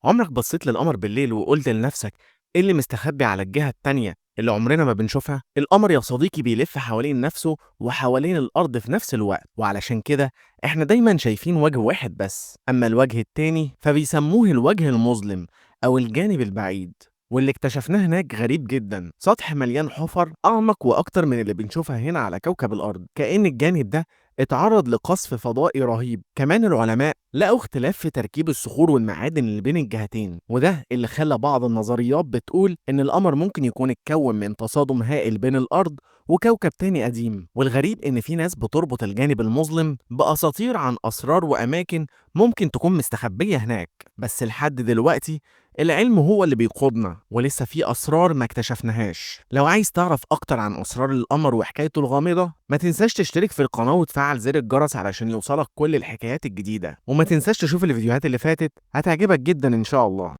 عمرك بصيت للقمر بالليل وقلت لنفسك إيه اللي مستخبي على الجهة التانية اللي عمرنا ما بنشوفها؟ القمر يا صديقي بيلف حوالين نفسه وحوالين الأرض في نفس الوقت، وعلشان كده إحنا دايما شايفين وجه واحد بس، أما الوجه التاني فبيسموه الوجه المظلم أو الجانب البعيد. واللي اكتشفناه هناك غريب جدا، سطح مليان حفر أعمق وأكتر من اللي بنشوفها هنا على كوكب الأرض، كأن الجانب ده اتعرض لقصف فضائي رهيب. كمان العلماء لقوا اختلاف في تركيب الصخور والمعادن اللي بين الجهتين، وده اللي خلى بعض النظريات بتقول إن القمر ممكن يكون اتكون من تصادم هائل بين الأرض وكوكب تاني قديم. والغريب إن في ناس بتربط الجانب المظلم بأساطير عن أسرار وأماكن ممكن تكون مستخبية هناك، بس لحد دلوقتي العلم هو اللي بيقودنا ولسه في أسرار ما اكتشفناهاش. لو عايز تعرف أكتر عن أسرار القمر وحكايته الغامضة، ما تنساش تشترك في القناة وتفعل زر الجرس علشان يوصلك كل الحكايات الجديدة، وما تنساش تشوف الفيديوهات اللي فاتت، هتعجبك جدا إن شاء الله.